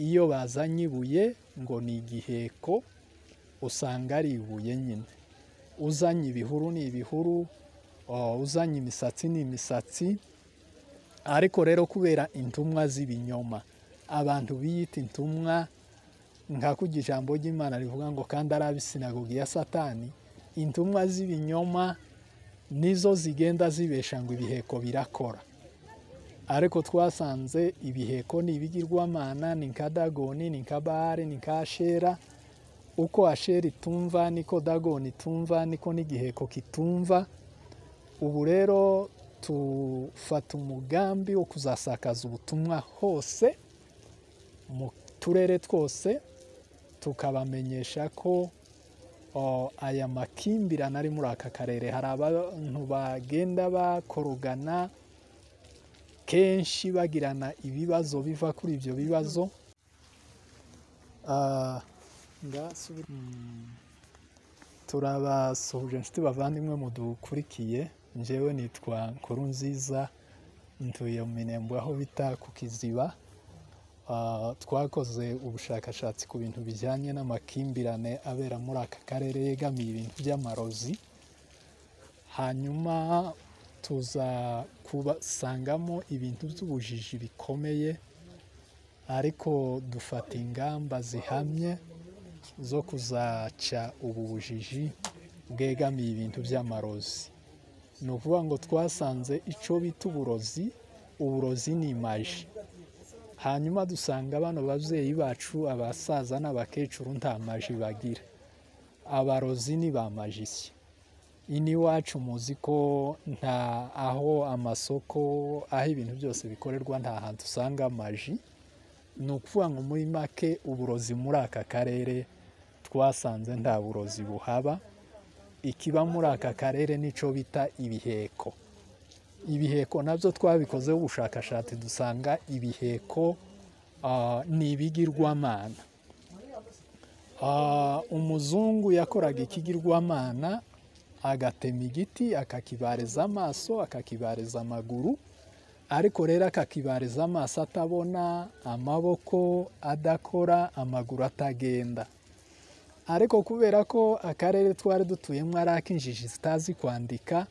Iyo bazanye ibuye ngo ni igiheko, usanga ari ibuye nyine. Uzanye ibihuru ni ibihuru, uzanye imisatsi ni imisatsi. Ariko rero kubera intumwa z'ibinyoma, abantu biyita intumwa, nka kurya ijambo ry'Imana rivuga ngo kandi ari ab'isinagogi ya Satani, intumwa z'ibinyoma nizo zigenda zibesha ngo ibiheko birakora. Ariko twasanze ibiheko ni ibigirwamana, ni nka Dagoni, ni nka Baali, ni nka Ashera. Uko Ashera itumva niko Dagoni itumva, niko n'igiheko kitumva. Ubu rero tufata umugambi wo kuzasakaza ubutumwa hose mu turere twose, tukabamenyesha ko aya makimbirane ari muri aka karere. Hari abantu bagenda bakorogana kenshi, bagirana ibibazo biva kuri ibyo bibazo. Turabasuhuje inshuti bavandimwe mudukurikiye. Njyewe nitwa Nkurunziza, ntuye mu Minembwe aho bita ku Kiziba. Twakoze ubushakashatsi ku bintu bijyanye n'amakimbirane abera muri aka karere yegamiye ibintu by'amarozi, hanyuma tuza kubasangamo ibintu by'ubujiji bikomeye, ariko dufata ingamba zihamye zo kuzaca ubu bujiji bwegamiye ibintu by'amarozi. Ni ukuvuga ngo twasanze icyo bita uburozi, uburozi ni imaji. Hanyuma dusanga bano babyeyi bacu, abasaza n'abakecuru, nta maji bagira. Abarozi ni ba majisi. Ino iwacu muzi ko nta aho amasoko, aho ibintu byose bikorerwa, nta hantu usanga amaji. Ni ukuvuga ngo muri make uburozi muri aka karere twasanze nta burozi buhaba. Ikiba muri aka karere nico bita ibiheko. Ibiheko nabyo twabikozeho ubushakashatsi, dusanga ibiheko ni ibigirwamana. Umuzungu yakoraga ikigirwamana, agatema igiti akakibariza amaso, akakibariza amaguru, ariko rero akakibariza amaso atabona, amaboko adakora, amaguru atagenda. Ariko kubera ko akarere twari dutuyemo ari ak'injiji zitazi kwandika,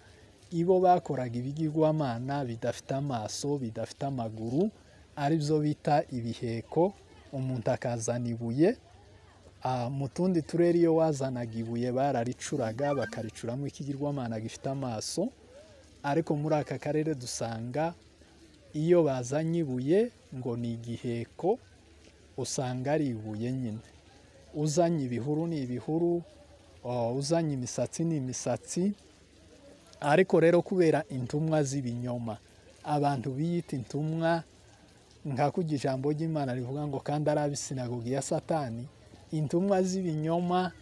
ibo bakoraga ibigirwamana bidafite amaso, bidafite amaguru, aribyo bita ibiheko. Umuntu akazana ibuye. Mu tundi turere iyo wazanaga ibuye bararicuraga bakaricuramo ikigirwamana gifite amaso, ariko muri aka karere dusanga iyo bazanye ibuye ngo ni igiheko, usanga ari ibuye nyine. Uzanye ibihuru ni ibihuru, uzanye imisatsi ni imisatsi. Ariko rero kubera intumwa z'ibinyoma, abantu biyita intumwa, nka kurya ijambo ry'Imana rivuga ngo kandi ari ab'isinagogi ya Satani, intumwa z'ibinyoma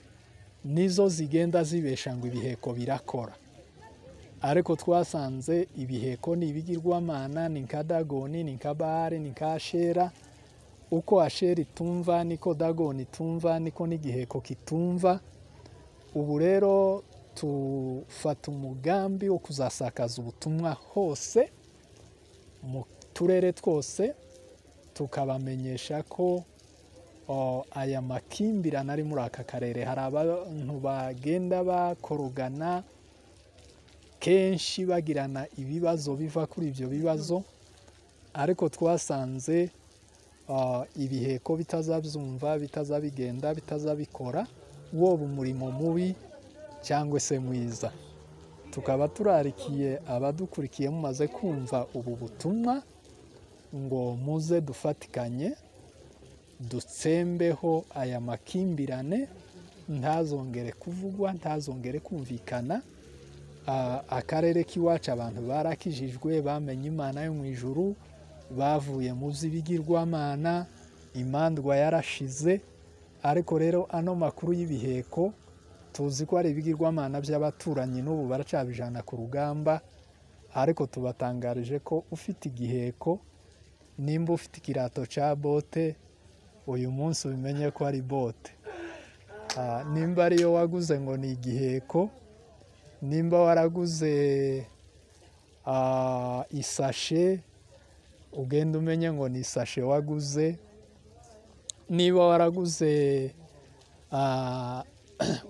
nizo zigenda zibesha ngo ibiheko birakora. Ariko twasanze ibiheko ni ibigirwamana, ni nka Dagoni, ni nka Baali, ni nka Ashera. Uko Ashera itumva niko Dagoni itumva, niko n'igiheko kitumva. Ubu rero tufata umugambi wo kuzasakaza ubutumwa hose mu turere twose, tukabamenyesha ko aya makimbirane ari muri aka karere. Hari abantu bagenda bakorogana kenshi, bagirana ibibazo biva kuri ibyo bibazo, ariko twasanze ibiheko bitazabyumva, bitazabigenda, bitazabikora, woba umurimo mubi cyangwa se mwiza. Tukaba turarikiye abadukurikiye mumaze kumva ubu butumwa ngo muze dufatikanye dutsembeho aya makimbirane, ntazongere kuvugwa, ntazongere kumvikana. Akarere k'iwacu abantu barakijijwe, bamenye Imana yo mu ijuru, bavuye mu by'ibigirwamana, imandwa yarashize. Ariko rero ano makuru y'ibiheko tuzi ko ari ibigirwamana by'abaturanyi, n'ubu baracabijana ku rugamba. Ariko tubatangarije ko ufite igiheko, nimba ufite ikirato cya bote, uyu munsi ubimenye ko ari bote. Nimba ariyo waguze ngo ni igiheko, nimba waraguze isashe, ugenda umenye ngo ni isashe waguze. Niba waraguze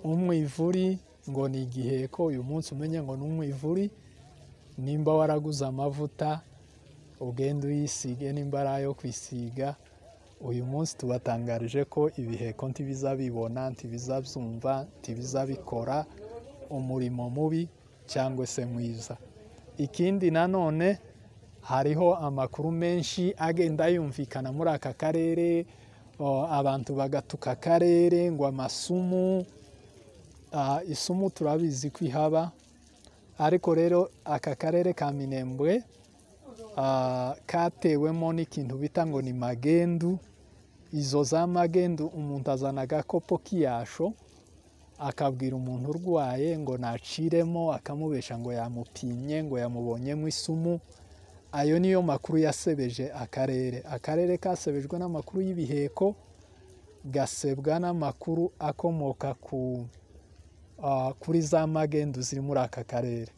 umwivuri ngo ni igiheko, uyu munsi umenye ngo ni umwivuri. Nimba waraguze amavuta ugende uyisige, nimba ari ayo kwisiga. Uyu munsi tubatangarije ko ibiheko ntibizabibona, ntibizabyumva, ntibizabikora umurimo mubi cyangwa se mwiza. Ikindi nanone hariho amakuru menshi agenda yumvikana muri aka karere, abantu bagatuka akarere ngo amasumu. Isumu turabizi ko ihaba, ariko rero aka karere ka Minembwe katewemo n'ikintu bita ngo ni magendu. Izo za magendu, umuntu azana agakopo k'iyasho akabwira umuntu urwaye ngo naciremo, akamubesha ngo yamupimye, ngo yamubonyemo isumu. Ayo niyo makuru yasebeje akarere. Akarere kasebejwe n'amakuru y'ibiheko, gasebwa n'amakuru akomoka kuri za magendu ziri muri aka karere.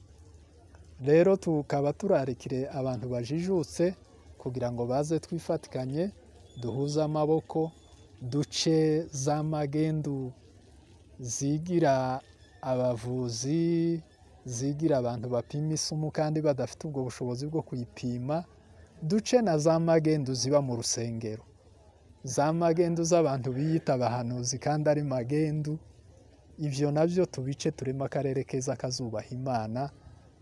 Rero tukaba turarikire abantu bajijutse kugira ngo baze twifatikanye, duhuze amaboko, duce za magendu zigira abavuzi, zigira abantu bapima isumu kandi badafite ubwo bushobozi bwo kuyipima, duce na za magendu ziba mu rusengero, za magendu z'abantu biyita abahanuzi kandi ari magendu. Ibyo nabyo tubice, turema akarere keza kazubaha Imana,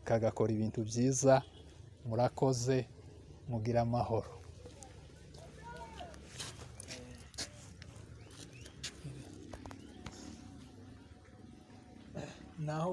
kagakora ibintu byiza. Murakoze, mugira amahoro. Naho